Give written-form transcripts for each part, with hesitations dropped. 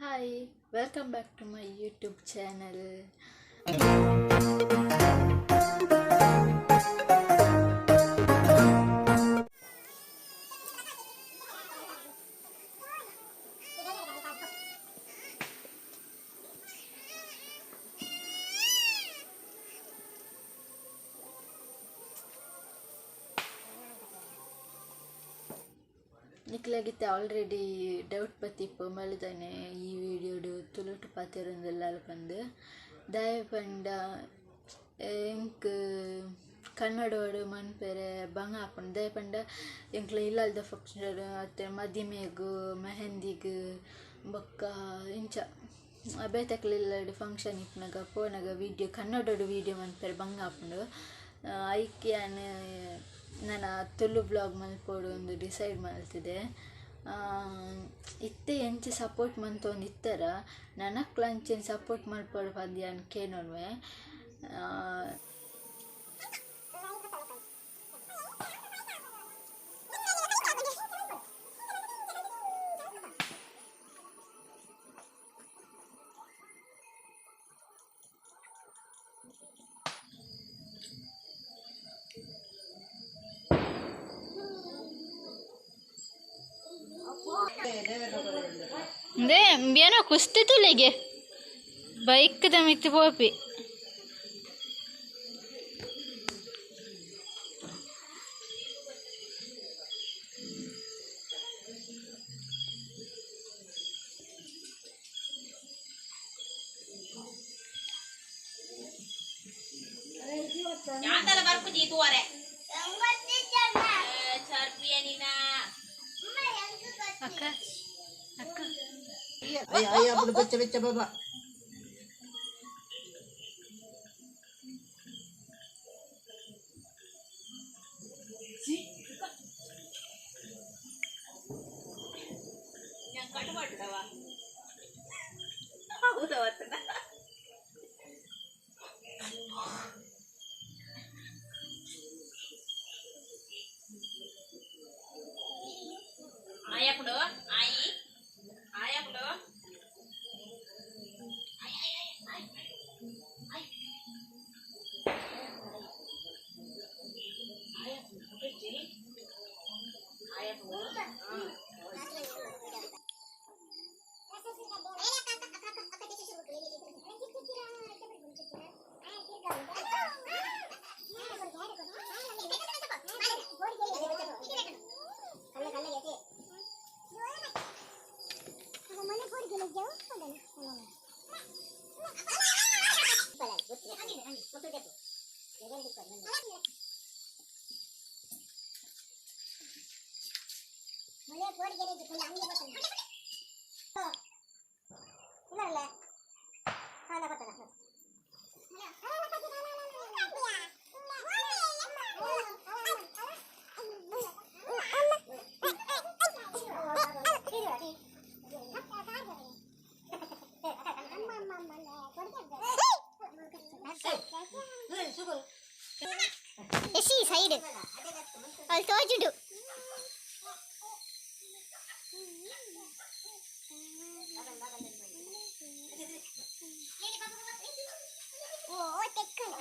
Hi, welcome back to my YouTube channel. ನಿಕ್ಲೆಗಿತ್ತೆ already doubt ಬತ್ತಿಪ್ಪು ಮಲ್ದಾನೆ ಈ ವಿಡಿಯೋಡು ತುಳುಟು ಪಾತೆರೊಂದುಲ್ಲಾಲ್ ಪಂದ್. ದಾಯೆ ಪಂಡ ಎಂಕ್ ಕನ್ನಡೊಡು ಮನ್ಪೆರೆ ಬಂಗ ಆಪುಂಡು. ದಾಯೆ ಪಂಡ ಎಂಕ್ಲೆ ಇಲ್ಲಲ್ದ ಫಂಕ್ಷನ್ ಅತ್ತೆ ಮದಿಮೆಗ್, ಮೆಹಂದಿಗ್ ಬೊಕ್ಕ ಇಂಚ ಬೇತೆಕ್ಲೆ ಇಲ್ಲಡ್ ಫಂಕ್ಷನ್ ಇಪ್ಪುನಗ ಪೋನಗ ವಿಡಿಯೋ ಕನ್ನಡೊಡು ವಿಡಿಯೋ ಮನ್ಪೆರೆ ಬಂಗ ಆಪುಂಡು. ಐಕ್ ಯಾನ್ ನನ ತುಳು ಬ್ಲಾಗ್ ಮಲ್ಪೊಡು ಅಂದ್ ಡಿಸೈಡ್ ಮಲ್ತಿದೆ. ಇತ್ತೆ ಎಂಚ ಸಪೋರ್ಟ್ ಮಂತೊಂದಿತ್ತೆರ ನನಕ್ಲ ಅಂಚನೆ ಸಪೋರ್ಟ್ ಮಲ್ಪೊಡು ಪಂದ್ ಯಾನ್ ಕೇನೊನುವೆ. ಇಂದೇ ಏನೋ ಕುಸ್ತಿ ತುಲೆಗೆ ಬೈಕ್ದ ಮಿತ್ತ್ ಪೋಪಿ. ಯಾಂದಲ ಬರ್ಪುಜಿ ತೂವರೆ ಚರ್ಪಿಯನಿನ. ಅಕ್ಕ ಅಕ್ಕ. ಅಯ್ಯ ಅಯ್ಯ ಅప్పుడు ಬೆಚ್ಚ ಬೆಚ್ಚ ಬಾಬಾ. ಕಟ್ ಮಾಡ್ಬಿಡವ ಹೌದವತ್ತನ. ಆಯప్పుడు ಆಯಿ ಆಯప్పుడు ಸೈಡ್ ಅಲ್ಲಿ ತೋಜುಂಡು. ಓ ತೆಕ್ಕಂಡು.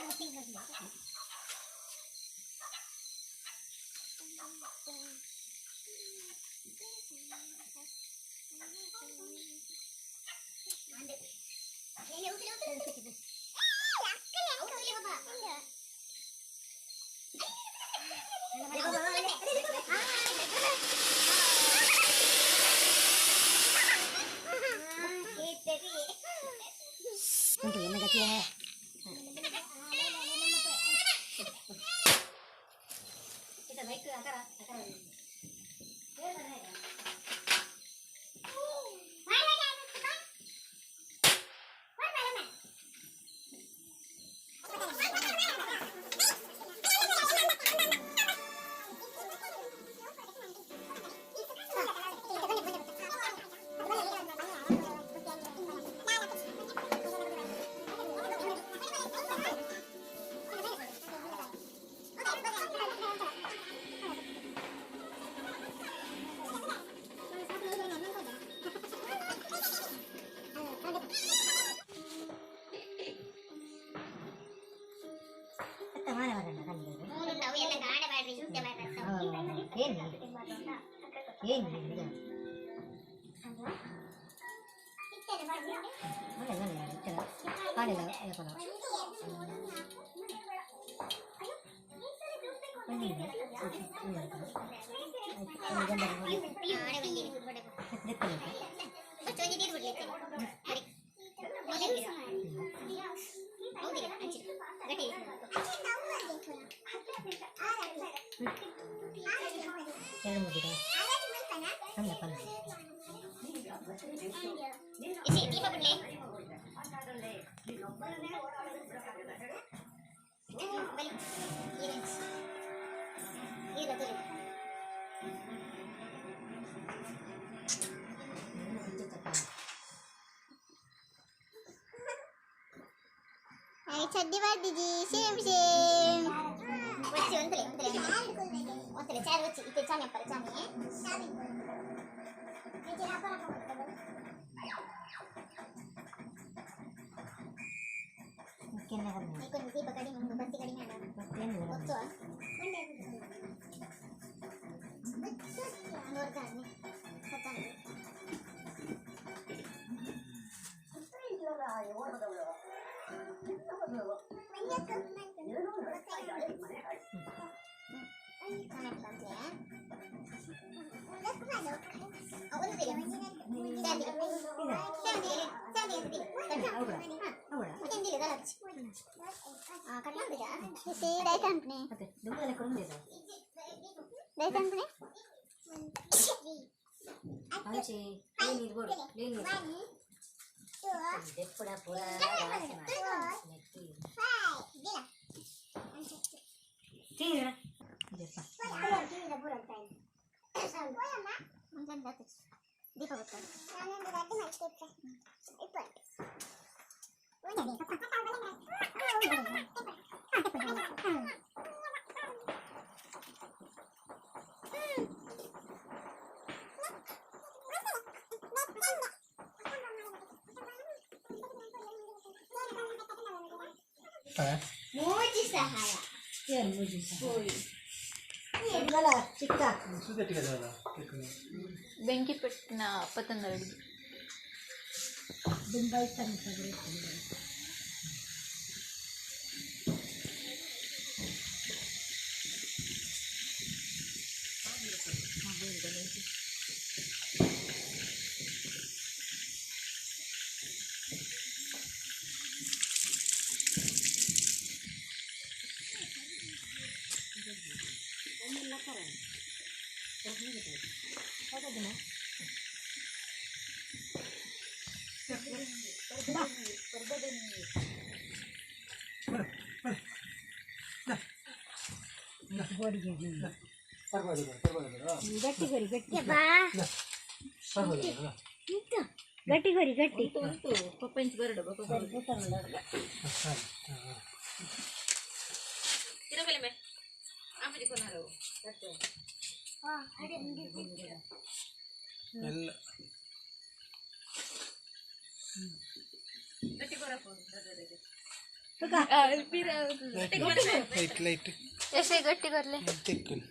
ಉಂಟು ಎನ್ನ ಗತಿಯ. ಚಡ್ಡಿ ಬರ್ದಿಜಿ ಸೇಮ್ ಸೇಮ್ వచ్చి ಒಂತಲೆ ಒಂತಲೆ ಒಂತಲೆ ಚಾರ್ వచ్చి ಇತ್ತೆ ಚಾನೆ ಅಪ್ಪರ ಚಾನೆ ದೀಪ ಕಡಿಮೆ ಉಂಟು ಬತ್ತಿ ಕಡಿಮೆ ಗೊತ್ತುವ ನೋಡ್ತಾನೆ ಸತ್ತಾನೆ. ಬೆಂಕಿ ಪೆಟ್ಟಿನ ಪತಂಗರಿಗೆ ಲೈಟ್ ಲೈಟ್ ಎಷ್ಟೇ ಗಟ್ಟಿ ಬರ್ಲೆ ತೆಕ್ಕಲು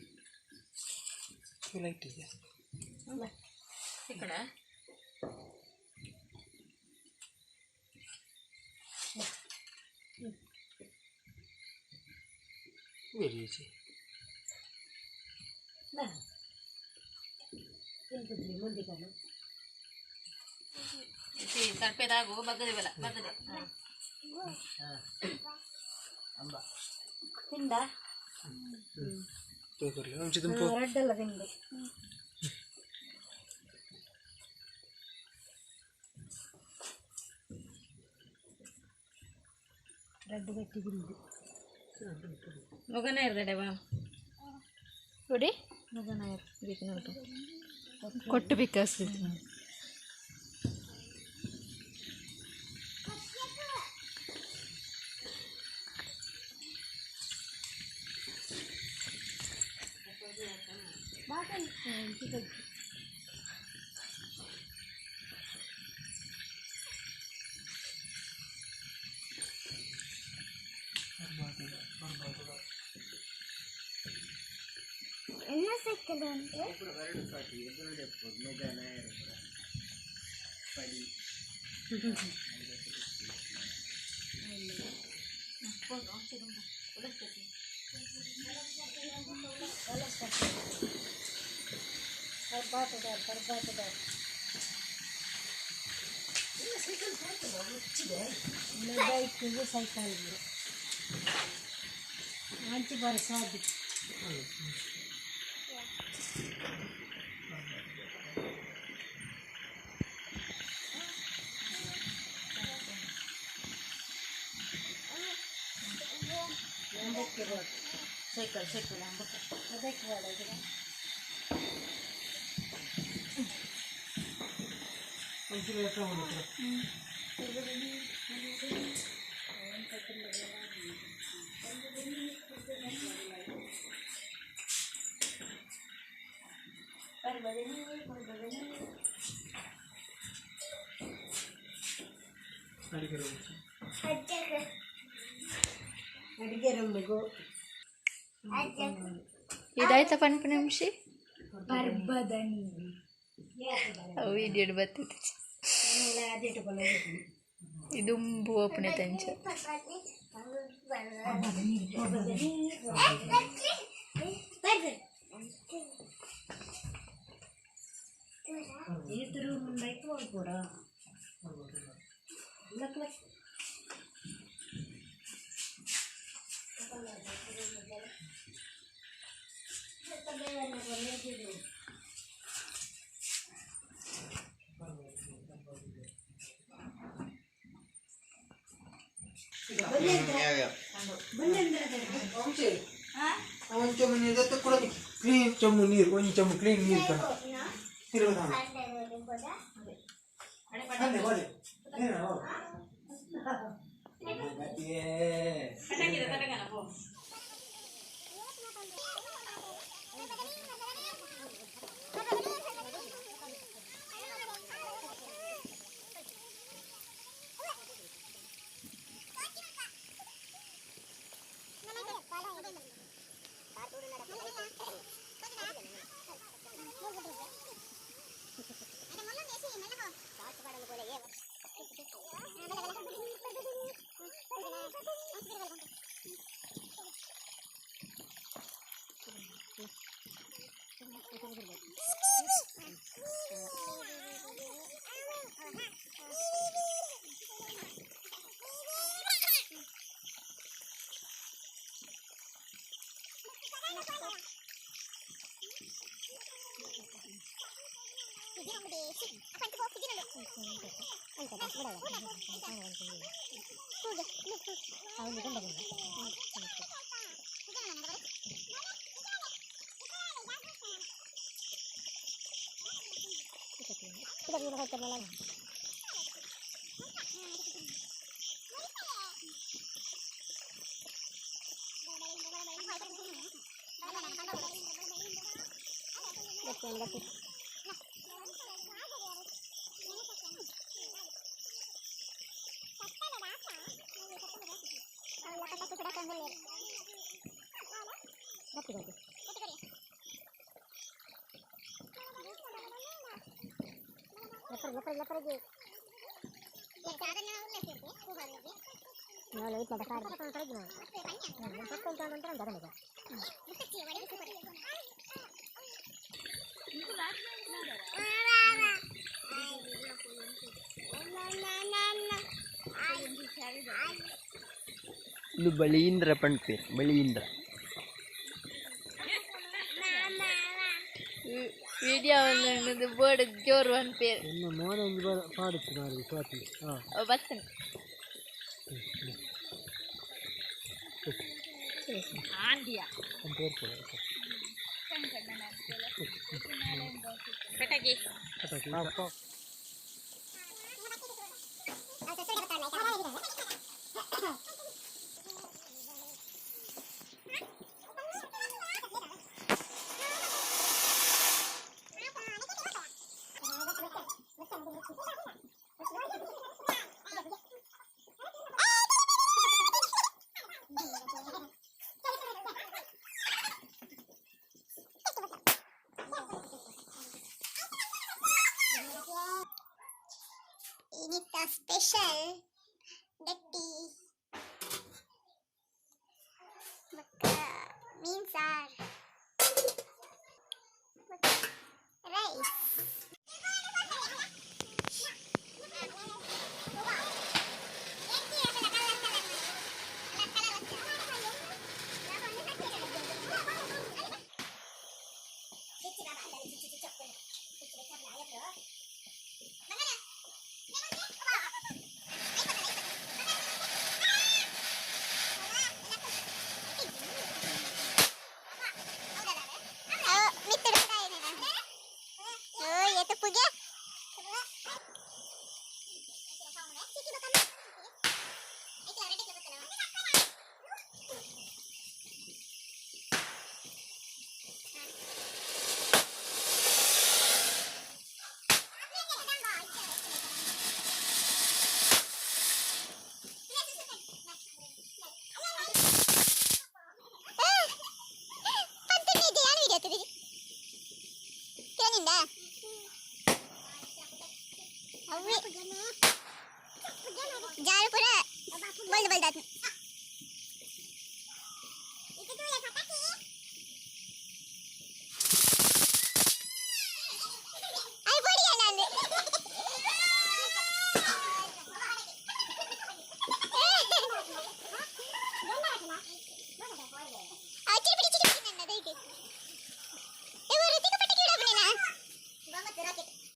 ಲೈಟ್ ಇದೆ. Very easy. ತೋಕರ್ಲಿ ಒಂಚಿ ತುಂಪು. ಕೊಡಿ ಕೊಟ್ಟು because ಇದಾಯ್ತಾ ಪನ್ಪು ನಿಮಿಷ ವಿಡಿಯೋ ಬರ್ತೈತಿ ಇದು ಓಪನೆ ತಂಚ ಒಂಚೊಮ್ಮು ನೀರು ಕೂಡ ಕ್ಲೀನ್ ಚೊಂಬು ನೀರು, ಒಂಜಿ ಚೊಂಬು ಕ್ಲೀನ್ ನೀರು ಕಣ ತಿರುಗದ. ಇದು ಬಳೀಂದ್ರ ಪಣ್ಪೇರ್ ಬಳೀಂದ್ರ. ವಿಡಿಯೋ ಬೋರ್ಡ್ ಜೋರು ಪನ್ಪೇರ್. ಇನ್ನು ಮೋನೆ ಒಂಜಿ ಪಾಡುತ್ತು ಮಾರ್ರೆ ಸ್ವಾತಿ. ಹಾಂ ಬರ್ತೇನೆ. ಇನಿತ ಸ್ಪೆಷಲ್ ಗಟ್ಟಿ ಬೊಕ್ಕ ಮೀನ್ ಸಾರ್ ಬೊಕ್ಕ ರೈಸ್. ಜಾರು ಪೂರ ಬಲ್ದ್ ಬಲ್ದಾತ್.